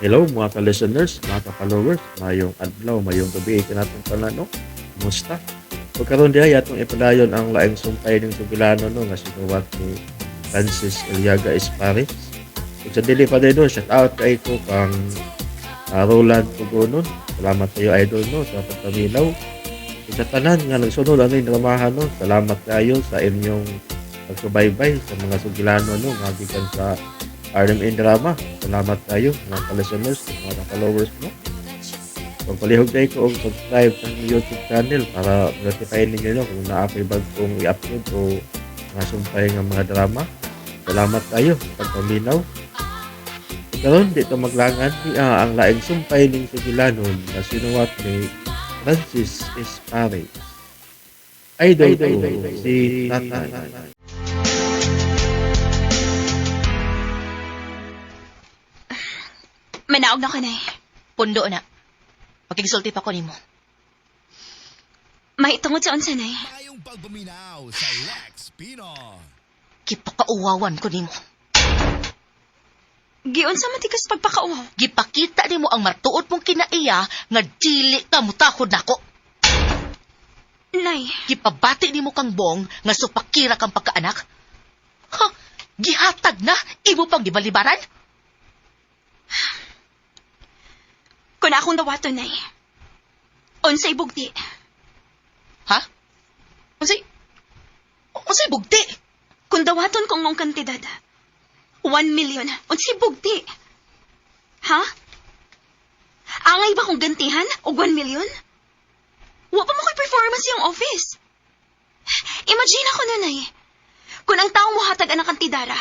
Hello mga ka-listeners, mga ka-followers, mayong adlaw, mayong gabi kanatong tanan, no? Kumusta? So karon diha atong ipadayon ang laing sumpay ning Sugilano, no, nga sinuwat ni Francis Eliaga Esparis. Ug sa dili pa din, no, shout out kay ko kang Roland Pugonon. Salamat kayo, idol, no, sa pagpaminaw. Ug sa tanan nga nagsunod ani dramahan, no, salamat kayo sa inyong pagsubaybay sa mga Sugilano, no, nga gikan sa RMN Drama. Salamat kayo mga ka-listeners, mga ka-followers, no. Kung palihog tayo ko og subscribe sa aming YouTube channel para notify ninyo, no, kung naa ko'y bagong i-upload o mga sumpay nga mga drama. Salamat kayo sa pagpaminaw. Karon dito maglangan ni ang laing sumpay ning Sugilanon na sinuwat ni Francis Esparis. Idol ko si Tatay. Manaog na ko na eh. Pundo na. Makigsulti pa ko nimo. Mahitungod sa unsa na eh. Tayong pagpaminaw sa Lex Pino. Gipakauwawan ko nimo. Giunsa man tikas pagpakauwaw. Gipakita nimo ang matuod mong kinaiya nga dili ka mutahod nako. Nay, Gipabati nimo kang Bong nga supakira kang pagkaanak. Ha? Gihatag na imo pang gibalibaran? Kung akong dawaton, nay. Unsay bugti. Ha? Unsay bugti? Kung dawaton kong mong kantidad. 1 million. Unsay bugti. Ha? Angay ba kong gantihan og 1 million? Wa pa mo ko'y performance yung office. Imagine ako na, nay. Kung ang taong mohatag ang kantidara,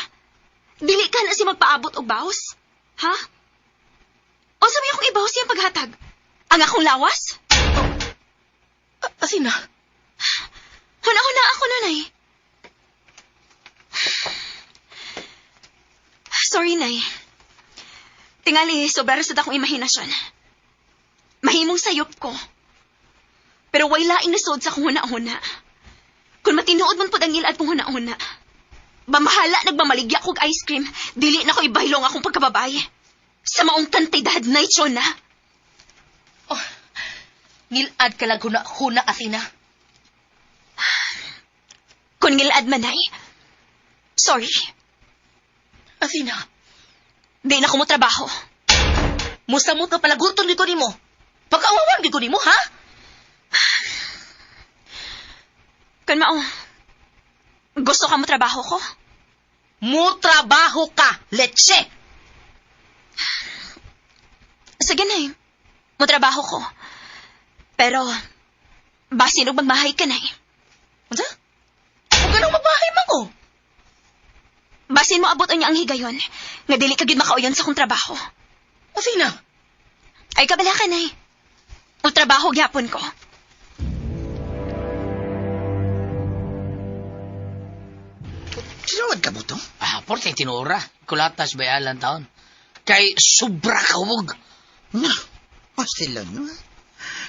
dili ka na si magpaabot og baos? Ha? O sabi akong ibawas yung paghatag? Ang akong lawas? Asina? Huna-huna ako na, nay. Sorry, nay. Tingali, sobra sa akong imahinasyon. Mahimong sayop ko. Pero way laing nasod sa akong huna-huna. Kung matinuod man pod ang ngilad kong huna-huna, bamahala nagmamaligya kog ice cream, dili na ko ibaylong akong pagkababay. Sa maong kantidad, nay, Chona. Oh, ngilad ka lang huna-huna, Athena. Kung ngilad man, nay. Sorry. Athena. Di na ko mo trabaho. Musamot ka palagurton gid ko nimo. Pagkaawawan gid ko nimo, ha? Kun mao, gusto ka mo trabaho ko? Mo trabaho ka, leche! Sige na eh. Mo trabaho ko. Pero, basin og magmahay ka na eh. Unsa? Huwag ka nang mabahay man ko. Basin mo abot niya ang higayon, nga dili ka gid makauyon sa akong trabaho. Athena! Ay, kabala ka na eh. O trabaho gyapon ko. Sinuwad ka butong? Ah, porte tinuora. Kulatas ba alang taon? Kay sobra ka hubog. Na, pastilon no?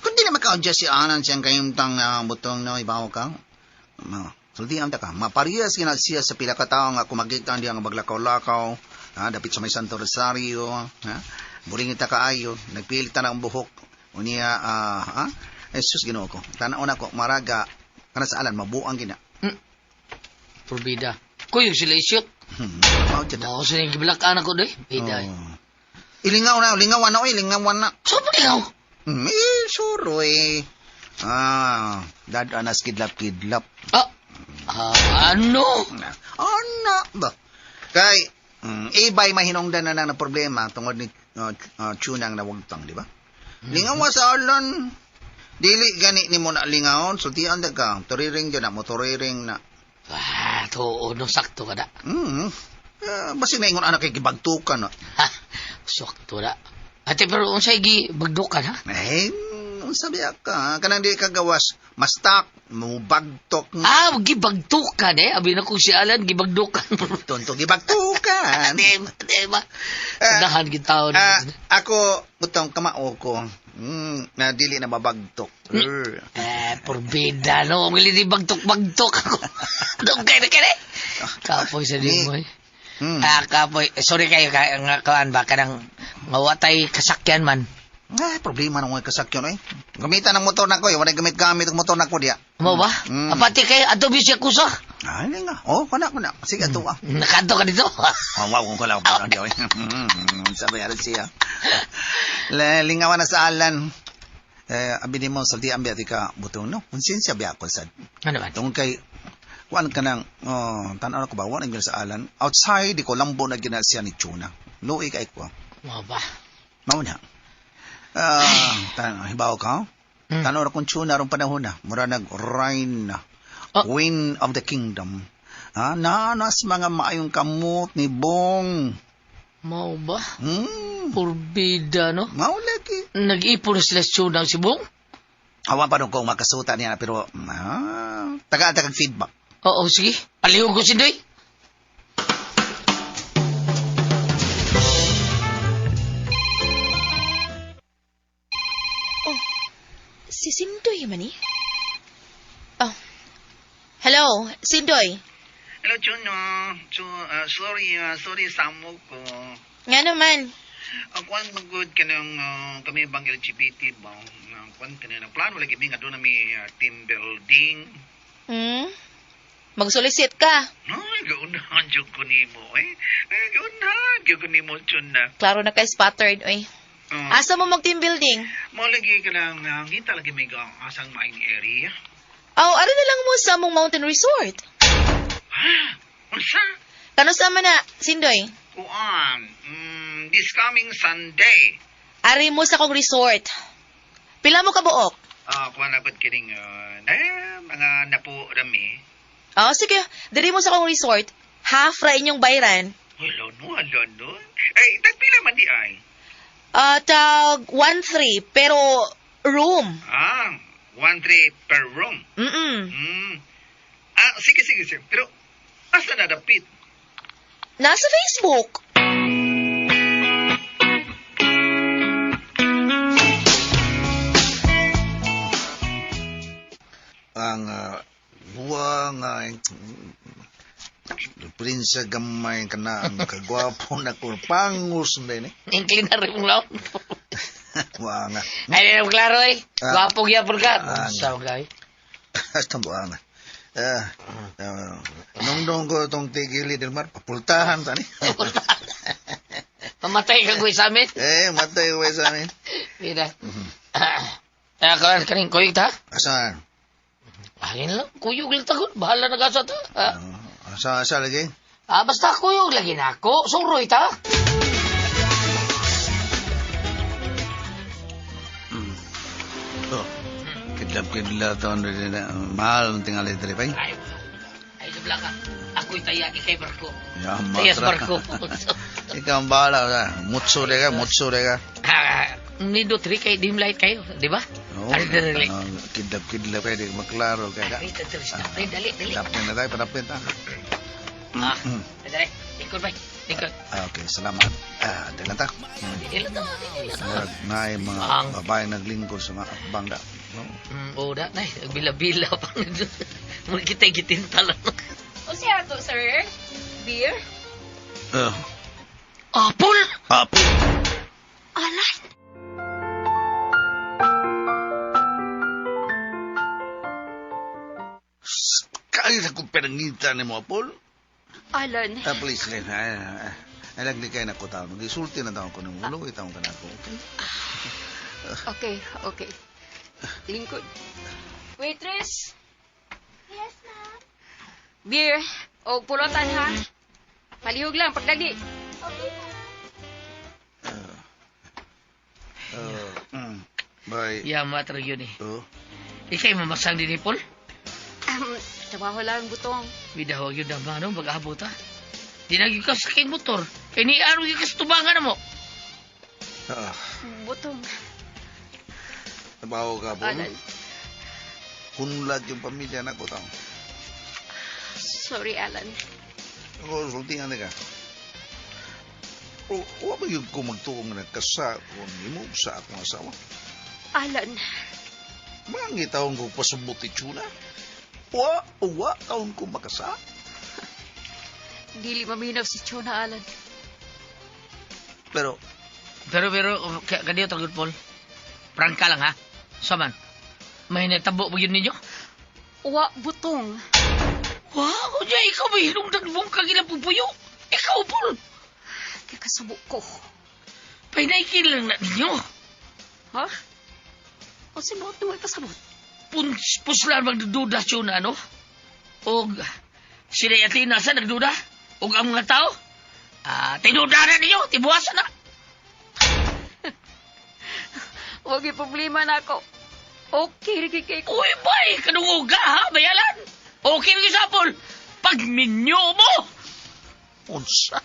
Kung di na makaudya si Anan siyang kayumtang na butong no, ibaw ka. Ma, sultian ta ka. Maparehas gina siya sa pila ka tawo nga kumagita diya nga maglakaw-lakaw, ha, dapit sa may Santo Rosario, ha. Buringit ta kaayo, nagpilit ta na ang buhok. Unya, ha? Jesus Ginoo ko. Tan-aw na ko maraga kana sa alan mabuang gina. Purbida. Kuyog sila isyot. Mao jud. Mao sa nang gibilakaan ako doy. Bida. Oh. Ilingaw na, lingawan na, oy, lingawan na. So palingaw. Suro eh. Ah, dadanas kidlap-kidlap. Ah, ano? Ano ba? Kay, ibay mahinungdan na na problema tungod ni Chunang nawagtang, di ba? Lingawa sa alon. Dili gani ni mo na lingawon, sultian da ka. Turiring dyan na, motoriring na. Ah, tuo, no, sakto ka na. Basi na ingon anak kay gibagtukan na. Ha, sakto na. Ate, pero unsay gi bagdukan, ha? Eh, unsa biya ka? Kanang di ka gawas, mastak, mubagtok. Ah, gibagtukan eh. Abi na kung si Alan, gibagdukan. Tonto gibagtukan. Di ba? Unahan gitaw na. Ako, butong kamao ko. Na dili na mabagtok. Eh, porbida, no? Ang di bagtok-bagtok ako. Dugay na kini. Kapoy sa di mo eh. Ah, kapoy. Sorry kayo, nga, kuan ba, kanang Nga wa tay kasakyan man. Eh, problema nang mga kasakyan eh. Gamitan ang motor nako eh. Wala gamit-gamit ang motor nako diya. Mo ba? Mm. Apati kay ato bisya kusa. Ay, nga. Oh, kana kana. Sige ato ah. Nakaadto ka dito. Oh, wow, kung kala ko pa diya. Sabi ara siya. Lingawan na sa alan. Eh, abi nimo sa di ambi ka butong no. Konsensya biya ako sad. Ano man? Tungod kay kuan ka nang oh, tan-aw ko ba wa na sa alan. Outside di ko lambo na gina siya ni Chuna. Luoy kay ko. Mo ba? Mao na. Tan hibaw ka. Mm. Tan-aw ra kung Chuna rong panahon na. Mura nag reign na. Oh. Queen of the kingdom. Ha, nanas mga maayong kamot ni Bong. Mao ba? Hmm. Purbida no. Mao lagi. Nag-ipon sila sa tsunang sibong. Awan pa nung kung makasuta niya pero taga-taga feedback. Oo, sige. Palihog ko si Doy. Si Sindoy man eh. Oh. Hello, Sindoy. Hello, Juno. Sorry, sorry samo ko. Nga naman. Ang kwan good ka ng kami bang LGBT ba? Ang kwan ka na plano lagi mi nga doon na mi team building. Hmm? Magsolicit ka. Ay, gaunahan jud ko nimo eh. Ay, gaunahan jud ko nimo Jun na. Klaro na kay spattered, oy. Asa mo mag team building? Mo lagi ka lang ngita lagi mi ga asang maing area. Aw, ari na lang mo sa among mountain resort. Ha? Unsa? Kano sa man na, Sindoy? Kuan, this coming Sunday. Ari mo sa kong resort. Pila mo kabuok? Kuan na gud kining mga napo rami. Oh, sige. Diri mo sa kong resort. Half ra inyong bayran. Wala no, wala no. Eh, tagpila man di ay. Tag 1-3, pero room. 1-3 per room. Mm-mm. Mm. Sige, sige, sige. Pero, asa na dapit? Nasa Facebook. Ang buwang ay Prinsa gamay ka na ang kagwapo na ko pangus na eh. Inclinar mong laon. Buwang. Ay, ay, klaro eh. Ah. Gwapo gyapon ka. Ah. Sa gay. Hasta buwang. Nung ko itong tigili del mar, papultahan tani. Mamatay ka ko sa amin. Eh, matay ko sa amin. Mira. Karon kaning kuyog ta. Asa? Angin lang, kuyog lang tagod. Bahala na ka sa ta. Asa lagi? Basta kuyog lagi na ako. Suroy ta. Oh. Kidlap-kidlap taon rin na. Mahal ang tingali diri pa. Ay, ay, sabla ka. Ako'y taya, ikay barko. Ya, Tayas barko. Ikaw ang bahala. Mutso ka, mutso ka. Nindot rin kay dim light kayo, di ba? Oo. Dali, dali. Kidlap-kidlap kayo, di maklaro kayo. Dali, dali, dali, dali, dali. Dapin na tayo, padapin ta. Dali, lingkod ba? Lingkod. Okay, salamat. Dali lang ta. Dili lang ta, dili lang ta. Na mga babae naglingkod sa mga akbangga. No? Oo, da, nay. Bila-bila pa. Mga kitay-gitinta lang. O siya to, sir? Beer? Apple! Apo! Alan! Kaya na kong pinangita ni mo, Apple. Alan. Please, Len. Ay, lagli kayo na ko taon. Mag-isulti na taon ko ng ulo. Itaon ka na ako, okay? Okay, okay. Lingkod. Waitress! Yes, ma'am. Beer. O pulutan, ha? Palihog lang, pagdagi. Bye. Yama, talaga yun eh. Oh. Ikay mamasang din ni Paul. Trabaho lang, butong. Bidahog yun na no? Mag-abot ha. Di na ka sa aking motor. Kaya ni ano yung kastubangan na mo. Butong. Trabaho ka, Paul. Alan. Kunlad yung pamilya na ko taon. Sorry, Alan. Ako, sultingan na ka. O, wa ba yun ko magtuong nagkasa kung imo sa akong asawa? Alan. Mangi taon ko pasubot tsuna. Wa taon ko makasa. Dili maminaw si Chona, Alan. Pero, Pero, kadiyo tagod, Paul. Prangka lang, ha? Saman, may natabo ba yun ninyo? Wa butong. Wow, kunya, ikaw may hinungdan mong kagilang pupuyo. Ikaw, Paul. Kikasubo ko. Pahinaikin lang na ninyo. Ha? O si buot mo ipasabot? Puslan magdududa siya na, ano? Og, sila Athena sa nagduda? Og ang mga tao? Ah, tinuda na ninyo, tibuwasan na. Wag problema na ako. Okay, rin kay ko. Uy, bay, kanunguga, ha? Bayalan. Okay, rin sa Paul. Pagminyo mo! Unsa?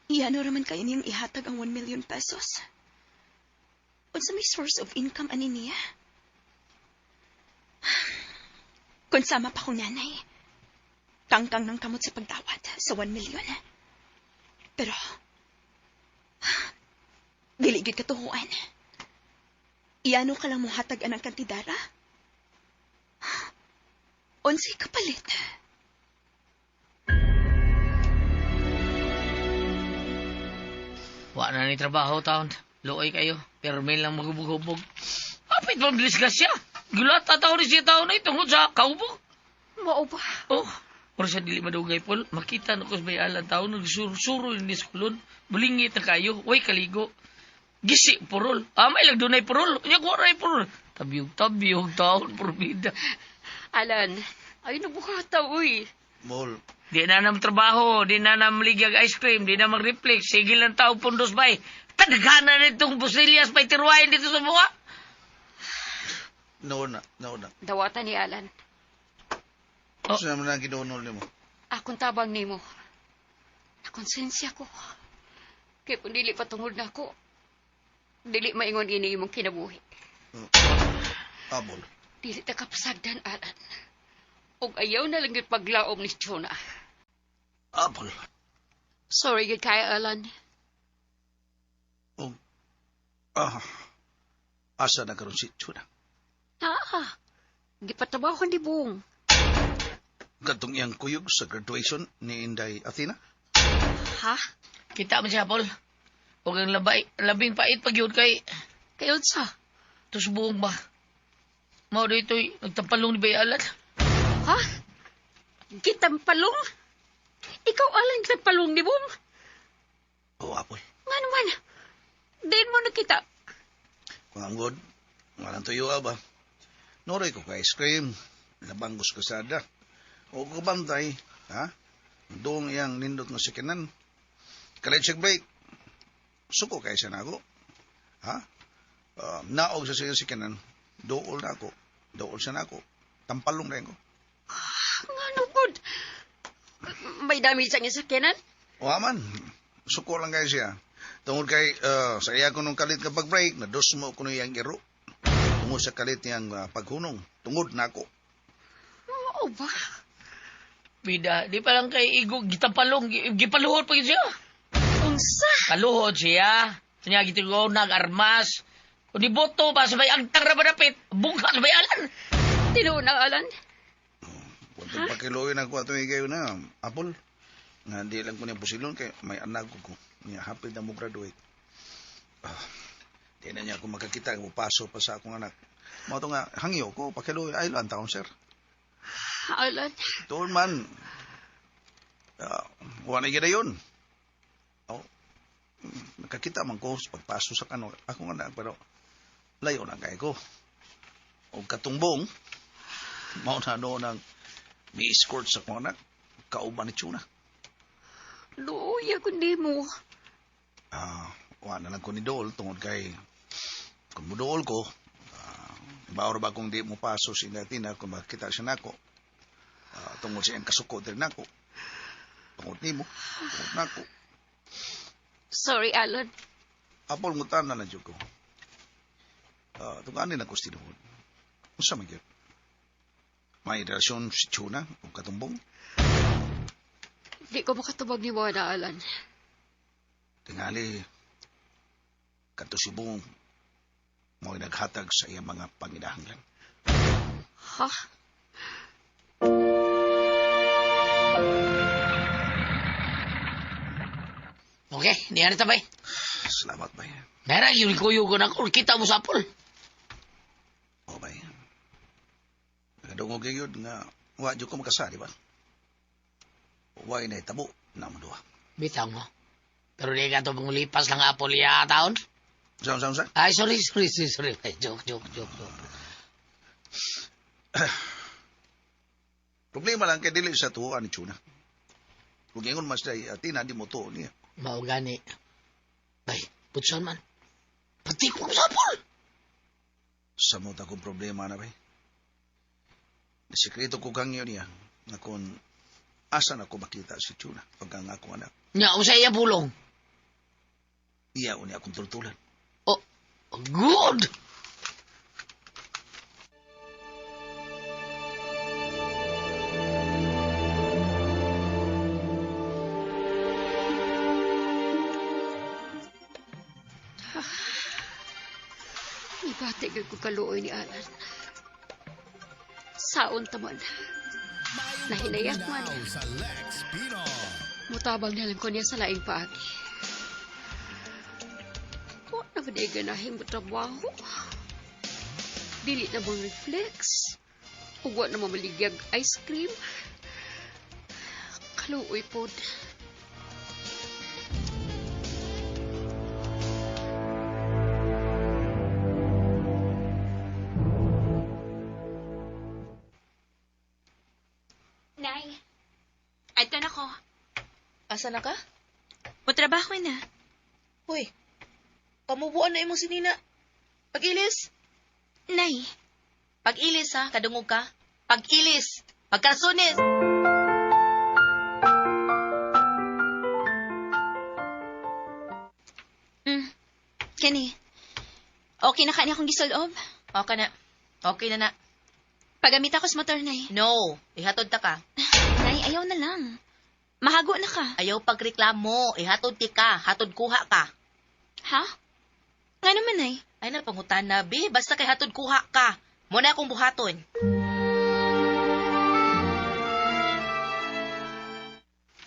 Iyano raman kayo niyang ihatag ang 1 million pesos. Unsa may source of income ani niya? Kung sama pa kong nanay, kangkang ng kamot sa pagdawat sa 1 million. Pero, dili gyud katuhuan. Iyano ka lang mohatag anang kantidara? Unsay kapalit? Wa na ni trabaho taon. Luoy kayo. Pero may lang maghubog-hubog. Apit bang disgrasya? Gulat taon ni siya taon na tungod sa kaubog. Mao ba? Oh, pero sa dili madugay, Paul, makita na ko sa bayalan taon, nagsursuro ni skulon, bulingit na kayo, way kaligo. Gisi, purol. Ah, may lang dunay purol. Unya ko ray purol. Tabiyog, tabiyog, taon, purbida. Alan, ay nabuhata, uy. Bol, Di na nam trabaho, di na nam ligyag ice cream, di na mag-reflex. Sige lang tao pundos bay. Tadagana nitong busilyas bay tiruwain dito sa buwa. noon na, noon na. Dawatan ni Alan. Oh. Sa naman ang gidunol nimo. Akong tabang nimo. Nakonsensya ko. Kaya kung dili patungod na ako, dili maingon ini imong kinabuhi. Abol. Dili ta kapasagdan, Alan. Og ayaw na lang yung paglaom ni Jonah. Abol. Sorry gid kay Alan. Oh. Ah. Asa na karon si Chuna? Ah, gipatabahon ni Bong. Kadtong iyang kuyog sa graduation ni Inday Athena? Ha? Kita mo siya, Paul. Huwag ang labay, labing pait pag yun kay Kayon sa? tusbuong ba. Mao dito'y nagtampalong ni Bayalan. Ha? Gitampalong? Ikaw, Alan, gitampalong ni Bong? Oh, Apol. Nga naman. Diin mo nakita. Kung ang good, nga lang tuyo ba? Noray ko ka ice cream, labanggos kasada. O kabantay, ha? Doong iyang nindot nga sikinan. Kalit break. Suko kay siya na ako. Ha? Naog sa siyang sikinan. Dool na ako. Dool siya na ako. Tampalong na ko. Nga no, good. May dami sa niya sakyanan? O aman, suko lang kayo siya. Tungod kay, sa iya ko nung kalit nga pag-break, nadosmo ko nung iyang iro. Tungod sa kalit niyang paghunong. Tungod na ako. Oo ba? Bida, di pa lang kay Igo, gitampalong, gipaluhod pa yun siya. Unsa? Paluhod siya. Kanya gitigo, nag-armas. Kung di boto pa, sabay ang tangra ba dapit, bungka sa bayalan. Tinuon na, Alan. Kung pakiluoy na ko ato kayo na, Apple. Nga di lang ko niya pusilon kay may anak ko. Niya hapit na mo graduate. Ah, di na niya ako makakita mo paso pa sa akong anak. Mao to nga hangyo ko pakiluoy ay lang taon sir. Alan, Tuon man. Wa na gyud yun. Oh, nakakita man ko sa pagpaso sa kano akong anak pero layo na kay ko. Og katungbong mao na noon ang mi-escort sa akong anak kauban ni Chuna. luoy ako nimo. Ah, wa na lang ko ni Dool tungod kay kung mudool ko, baor ba kung di mo paso si Latina kung makita siya nako. Tungod sa iyang kasuko diri nako. Tungod nimo, tungod nako. Sorry, Alan. Apol ngutan na lang jud ko. Tungod ani na ko tinuod. Unsa man gyud? May relasyon si Chuna ug katumbong. Di ko makatubag ni Wada, Alan. Tingali kadto si Bong mo'y naghatag sa iyang mga panginahanglan. Ha? Okay, niya na bay. Salamat, bay. Mera, yun kuyo ko na ko. Kita mo sa Apple. O, bay. Nakadungog yun nga, wa dyan ko makasari ba? Wa na itabo na mo duha. Bitaw mo. Pero di ka ito pangulipas lang Apple ya taon. Saan, saan, saan? Ay, sorry, sorry, sorry, sorry. Ay, joke, joke, joke, joke. Problema lang kay dili sa tuwa ni Chuna. Kung ingon mas day, atina di mo to niya. Mao gani. Bay, putsan man. Pati ko sa Apple. Samot akong problema na bay. Sikreto ko kang yun niya na kung asa na ko makita si Chuna pagka nga akong anak. Nya, unsa iya bulong? Iya niya akong tultulan. Oh, good! Ibati gyud ko kaluoy ni Alan. Saon ta man. Nahinayak man. Sa Lex Pino. Mutabang na lang ko niya sa laing paagi. Wa na ba di ganahin mo trabaho? Dili na bang reflex? Ug wa na mamaligyag ice cream? Kaluoy pod. Nay, ato na ko. Asa na ka? Mutrabaho na. Uy, pamubuan na imong sinina. Pag-ilis. Nay, Pag-ilis ha, kadungog ka. Pag-ilis. Pagkarsunis. kani. Okay na ka ni akong gisulob? Okay na. Okay na na. Pagamit ako sa motor, Nay. No, ihatod ta ka. Nay, ayaw na lang. Mahago na ka. Ayaw pagreklamo, ihatod ti ka, hatod kuha ka. Ha? Nga naman, Nay. Ay na pangutan na, bi, basta kay hatod kuha ka. Muna akong buhaton.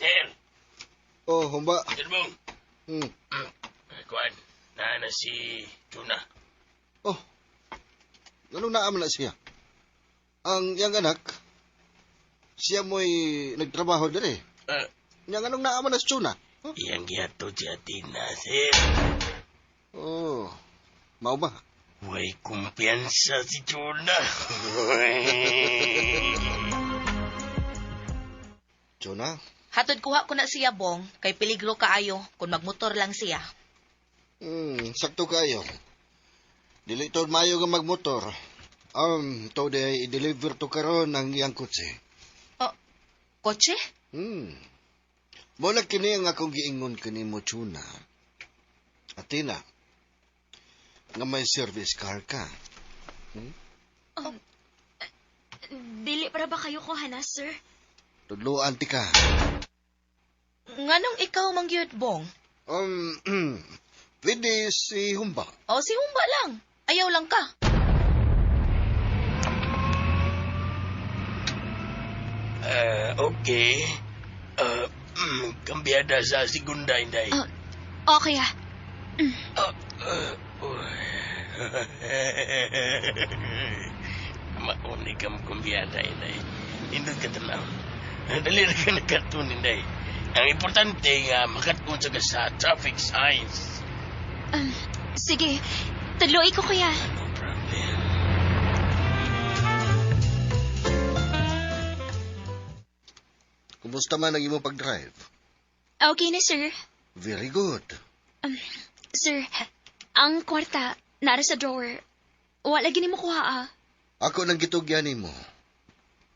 Sir, Oh, humba. Sir Bong. Kuan, na na si Chuna. Oh. Anong naam na siya? Ang iyang anak, siya mo'y nagtrabaho dire. Yang anong naam na si Chuna? Huh? Iyang gihatod si Atina, sir. Oh, mao ba? Way kumpiyansa si Chuna. Chuna? Hatod kuha ko na siya, Bong, kay peligro kaayo kung magmotor lang siya. Sakto kayo. Dili to maayo nga magmotor. To day i-deliver to karon ang iyang kotse. Oh, kotse? Mo na kini ang akong giingon kanimo, Chuna. Atina, nga may service car ka. Dili para ba kayo ko, hana, sir? Tudloan ti ka. Nganong ikaw mangyud, Bong? Pwede si Humba. O, si Humba lang. Ayaw lang ka. Okay. Kambyada sa segunda, Inday. Okay ah. Mauni ka mo kumbyada, Inday. Indot ka tanaw. Dali ra ka nagkatun, Inday. Ang importante nga makatun sa ka sa traffic signs. Sige, tudloy ko kuya. No problem. Kumusta man ang imong pag-drive? Okay na, sir. Very good. Sir, ang kwarta, nara sa drawer. Wala gini mo kuha ah. Ako nang gitugyan nimo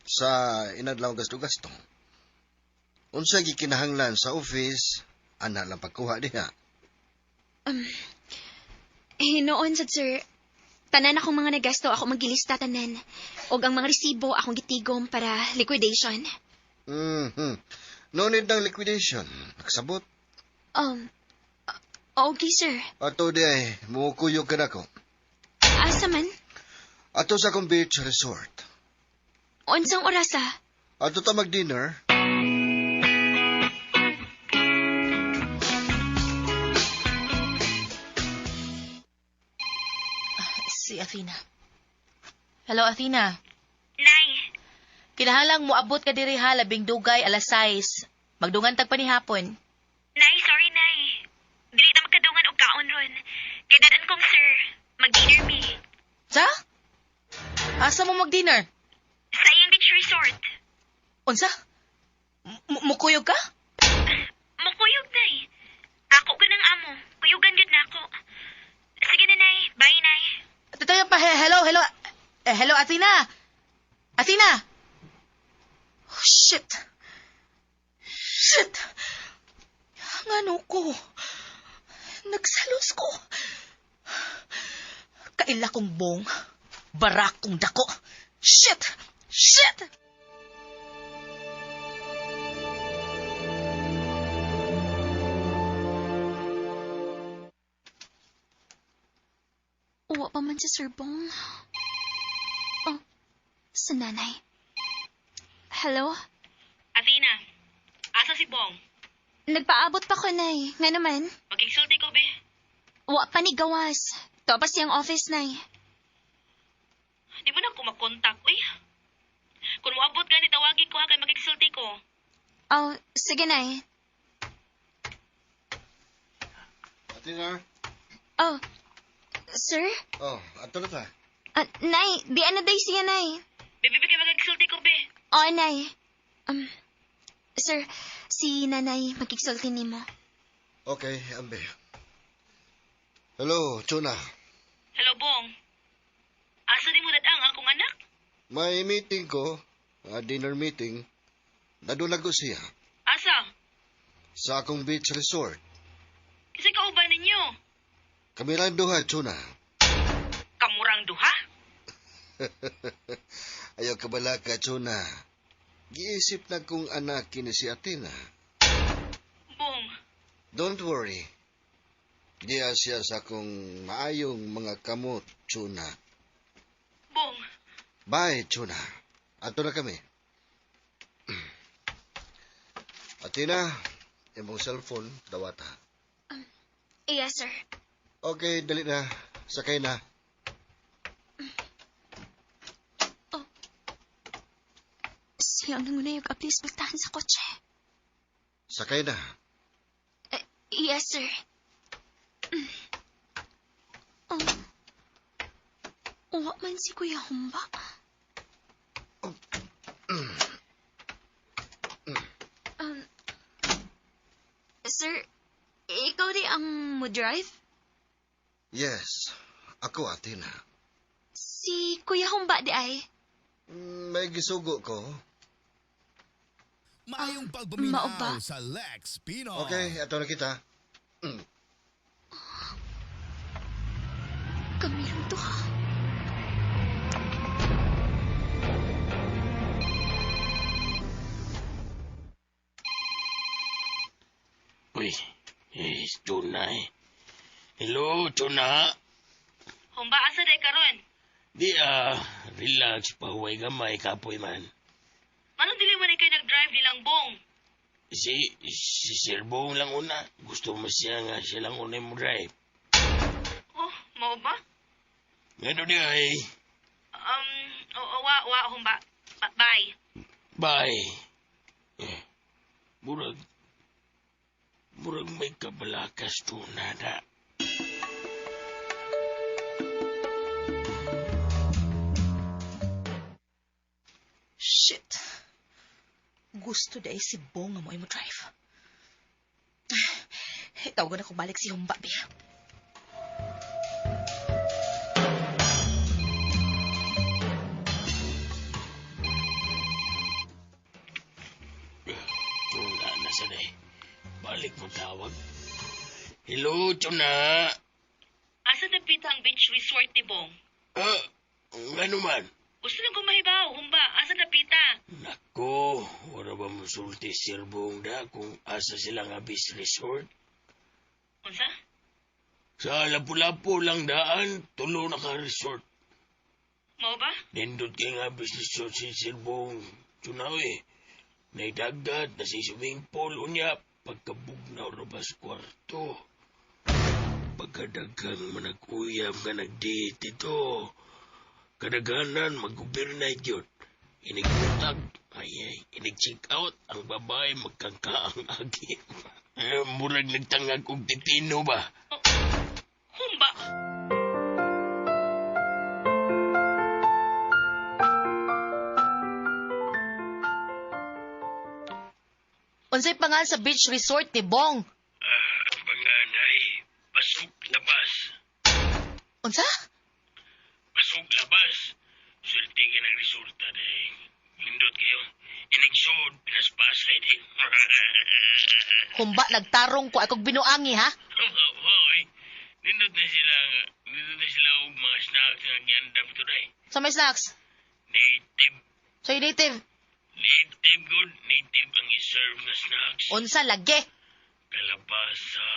sa inadlaw gasto-gasto. Unsa gikinahanglan sa office, ana lang pagkuha diha. Hinoon sad, sir. Tanan akong mga nagasto, ako magilista tanan. Og ang mga resibo, akong gitigom para liquidation. No need ng liquidation. Nagsabot. Okay, sir. Ato di ay, mukuyog ka nako. Asa man? Ato sa akong beach resort. Unsang orasa? Ato ta mag-dinner. Si Athena. Hello, Athena. Nay, Kinahalang moabot ka diri ha, labing dugay, alas 6. Magdungan tag panihapon. Nay, sorry, Nay. Dili na magkadungan og kaon ron. Kay dadan kong sir, mag-dinner mi. Sa? Asa mo mag-dinner? Sa iyang beach resort. Unsa? Mukuyog ka? Mukuyog, Nay. Ako ko ng amo. Kuyugan gyud na ako. Sige na, Nay. Bye, Nay. Tatayo pa, hello, hello. Eh, hello, Athena. Athena! Oh, shit. Shit! Ngano ko? Nagsalos ko. Kaila kong bong. Barak kong dako. Shit! Shit! Uwa pa man si Sir Bong. Oh, sa nanay. Hello? Athena, asa si Bong? Nagpaabot pa ko, Nay. Nga naman. Magigsulti ko, be. Wa pa ni gawas. Topas siyang office, Nay. Di mo na ako makontak, uy. Kung moabot gani, tawagi ko ha, kay magigsulti ko. Oh, sige, Nay. Athena? Oh, sir? Oh, ato na ta. Ah, Nay, di na day siya, Nay. Bebe, be, kay magigsulti ko, be. Oh, Nay. Sir, si Nanay magkiksulti nimo. Okay, ambe. Hello, Chuna. Hello, Bong. Asa di mo dadang akong anak? May meeting ko, dinner meeting. Nadulag ko siya Asa? sa akong beach resort. Kasi kauban ninyo. Kami lang duha, Chuna. Kamurang duha? Ayaw kabala ka, Chuna. Giisip na kong anak kini si Athena. Bong, Don't worry. Diya siya sa akong maayong mga kamot, Chuna. Bong. Bye, Chuna. Ato na kami. Athena, imong cellphone, dawata. Yes, sir. Okay, dali na. Sakay na. Oh. Siya ang nangunay og aplis pultahan sa kotse. Sakay na. Yes, sir. Oh. Uwa man si Kuya Humba. Sir, ikaw di ang mo-drive? Yes, ako, Athena. Si Kuya Humba di ay? May gisugo ko. Maayong Mao pagpaminaw ba? sa Lex Pinoy. Okay, ato na kita. Kami lang duha. Uy, eh, Chuna eh. Hello, Chuna. Humba, asa day karon? Di relax, pahuway gamay, kapoy man. Manong dili man ikay nag-drive nilang Bong? Si Sir Bong lang una. Gusto mo siya nga siya lang una mo drive. Oh, mao ba? Ngano di ay, Oh, wa, wa, Humba. Bye. Bye. Eh, murag may kabalakas Chuna na. Shit. Gusto dahil si Bong nga mo ay mo drive. Eh, tawagan ako balik si Humba, be. Chuna na sa day. Balik mo tawag. Hello, Chuna. Asa dapita ang beach resort ni Bong? Ah, ngano man? Gusto lang ko mahibaw, Humba. Asa dapita? Nako, wala ba mo sulti Sir Bong da kung asa sila nga beach resort? Unsa? Sa Lapu-Lapu lang daan, tulo na ka resort. Mao ba? Nindot kay nga beach resort si Sir Bong. Chuna eh. Nay dagat, na si swimming pool, unya, pagkabugnaw ra ba sa kwarto. Pagkadaghang manag-uyab nga nag-date ito. Kadaghanan mag-overnight yun. Inigutag, ay ay, inig-check out, ang babae magkangkaang agi. Murag nagtangag og pipino ba? Humba! Unsay pangalan sa beach resort ni Bong? Ang panganay, pasok labas. Unsa? Pasok labas. Swerte ka ng resulta dahil. Lindot kayo. Inigsod, pinaspasay din. Humba nagtarong ko akong binuangi ha. Hoy, nindot na sila, nindot na sila og mga snacks nga giandam today. Sa may snacks. Native, So native. Native good, native ang i-serve na snacks. Unsa lagi? Kalabasa.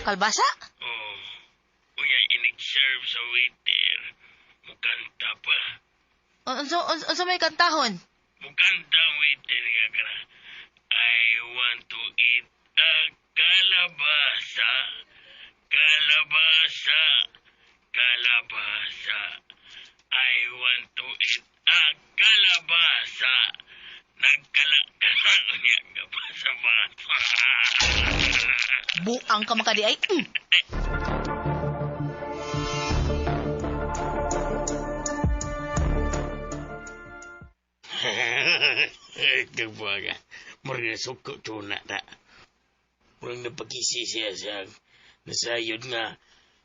Kalbasa? Oh, unya inig-serve sa waiter. Mukanta pa. Unsa may kantahon? Mukanta ang waiter nga kana. I want to eat a kalabasa. Kalabasa. Kalabasa. I want to eat a kalabasa. Nagkala-kala niya nga basa-basa. Buang ka makadi ay. Kabaga, murag nasuko tuna ta. Murag napakisi siya sa nasayod nga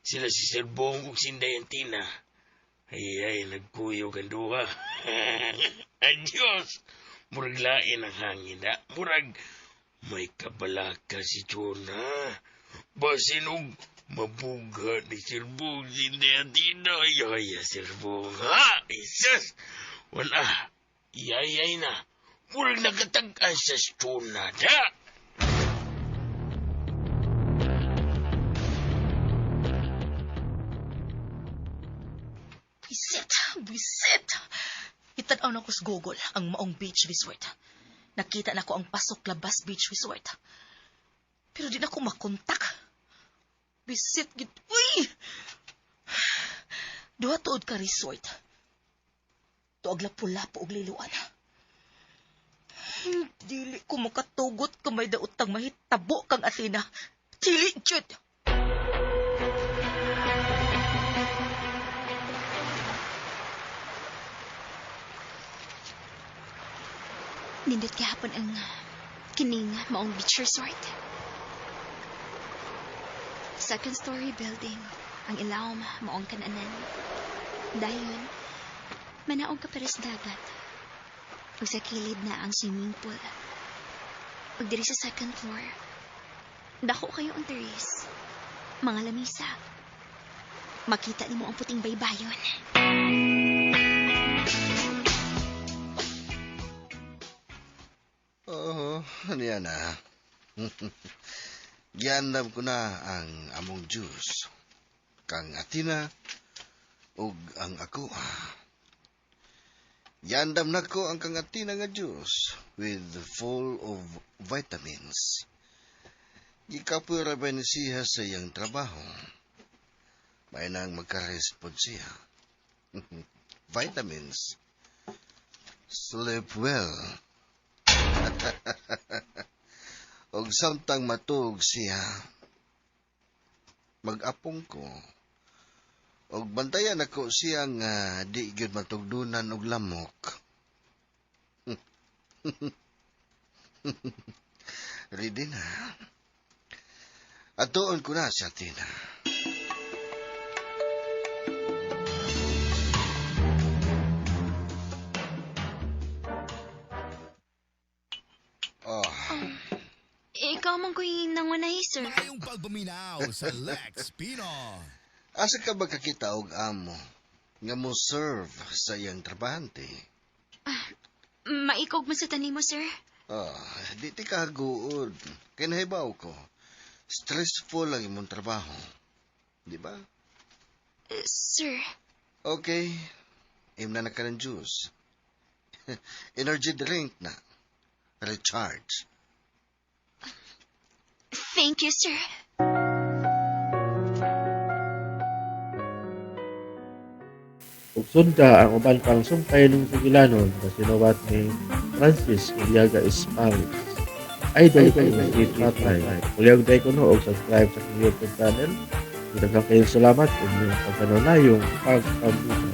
sila si Sir Bong ug Sinday Antina. Ay ay, nagkuyog ang duha. Adios! Murag lain ang hangin na. Murag may kabalaka si Chona. Basin og mabugha ni Sir Bong Sinday Antina. Ay ay, Sir Bong ha! Isus! Wala. Iyay na. Murag nakatag-an sa Chona da. Bisit, bisit. Itanaw na ko sa Google ang Maong Beach Resort. Nakita na ko ang Pasok Labas Beach Resort. Pero di na ko makontak. Bisit gid. Uy! Duha tuod ka resort. Tuag lapu-lapu og liluan. Dili ko makatugot kung may daotang mahitabo kang Athena. Dili jud. Nindot gihapon ang kining Maong Beach Resort. Second story building, ang ilawom maong kananan. Dayon, manaog ka pares dagat. Ug sa kilid na ang swimming pool. Ug diri sa second floor, dako kayo ang terrace. Mga lamisa. Makita nimo ang puting baybayon. Oo, ano yan ah. Giandam ko na ang among juice. Kang Athena ug ang ako. Giandam na ko ang kang Athena nga juice with full of vitamins. Gikapoy ra ba ni siya sa iyang trabaho? May nang magka-respond siya. Vitamins. Sleep well. Og samtang matug siya, mag-apong ko. Og bantayan ako siya nga di gyud matugdunan og lamok. Ready na. Atuon ko na si Athena. Oh, Ikaw man ko'y nangunay, sir. Mayong pagpaminaw sa Lex Pino. Asa ka ba kakita og amo nga mo serve sa iyang trabahante? Maikog man sa tanim mo, sir. Ah, di ti kahaguod. Kay nahibaw ko. Stressful ang imong trabaho. Di ba? Sir, Okay. Imna na ka ng juice. Energy drink na. Recharge. Thank you, sir. Ug sunda ang uban pang sumpay ning sugilanon nga sinuwat ni Francis Uriaga Esparis. Idol ko si Tatay. Uliyog day ko no og subscribe sa akong YouTube channel. Daghang kayong salamat ug inyong pagkanunayong pagpaminaw.